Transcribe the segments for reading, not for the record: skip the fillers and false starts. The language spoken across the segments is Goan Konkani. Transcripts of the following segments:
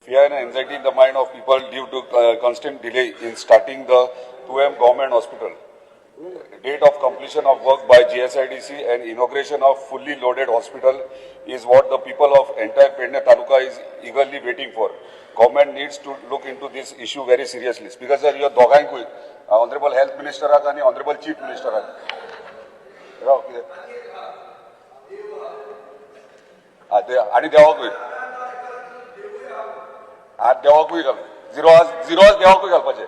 Fear and anxiety in the mind of people due to constant delay in starting the 2M government hospital. Date of completion of work by GSIDC and inauguration of fully loaded hospital is what the people of entire Pedne Taluka is eagerly waiting for. Government needs to look into this issue very seriously. Speaker sir, ह्यो दोगांयकूय ऑनरेबल हेल्थ मिनिस्टराक आनी ऑनरेबल चीफ मिनिस्टराक. राव कितें आ, आनी देवाकूय, आ, देवाकूय घाल. झिरो आवर्स देवाकूय घालपाचें.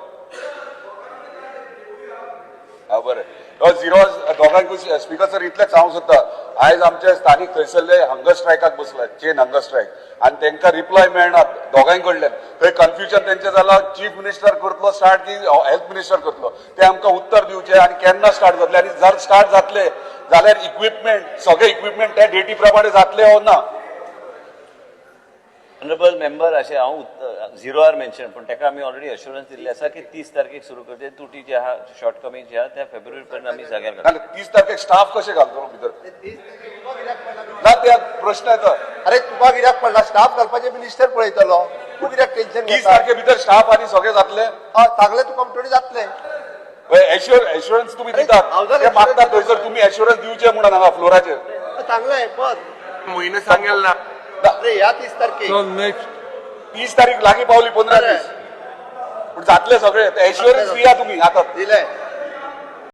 हा, बरें, हो झिरो आवर्स दोगांकूय. स्पीकर सर, इतलेंच हांव सोदता, आयज आमचे स्थानीक थंयसरले हंगर स्ट्रायकाक बसला, चेन हंगर स्ट्रायक, आनी तांकां रिप्लाय मेळना दोगांय कडल्यान. थंय कन्फ्युजन तेंचें जालां, चीफ मिनिस्टर करतलो स्टार्ट की हेल्थ मिनिस्टर करतलो. ते आमकां उत्तर दिवचें आनी केन्ना स्टार्ट जातले आनी जर स्टार्ट जातले जाल्यार इक्विपमेंट, सगळे इक्विपमेंट त्या डेटी प्रमाणे जातले ओ ना? ऑनरेबल मेंबर, अशें हांव झिरो आर मेन्शन, पूण ताका आमी ऑलरेडी अश्युरन्स दिल्लें आसा की 30 तारखेक सुरू करचे. तुटी जे आहा, शॉर्ट कमिंग जे आहा, त्या फेब्रुवारी पर्यंत आमी जाग्यार घालतले. नाल्यार 30 तारखेक स्टाफ कशें घालतलो भितर? ना, त्या प्रश्न येता. अरे, तुका कित्याक पडला? स्टाफ घालपाचे मिनिस्टर पळयतलो. तूं कित्याक टेन्शन 30 घेता? तारखे भितर स्टाफ आनी सगळे जातले? हय, सांगलें तुका म्हणटकीर जातलें. एश्युरन्स तुमी अरे, दितात. हांव ते मागतात थंयसर, तुमी एश्युरन्स दिवचे म्हणून हांगा फ्लोराचेर. सांगलें बस. म्हयनो सांगेल ना. अरे, ह्या 30 तारखेक. चल, नेक्स्ट. 30 तारीख लागीं पावली, 15 बरें. दीस, पूण जातले सगळे? एश्युरन्स दिया तुमी आतां. दिले.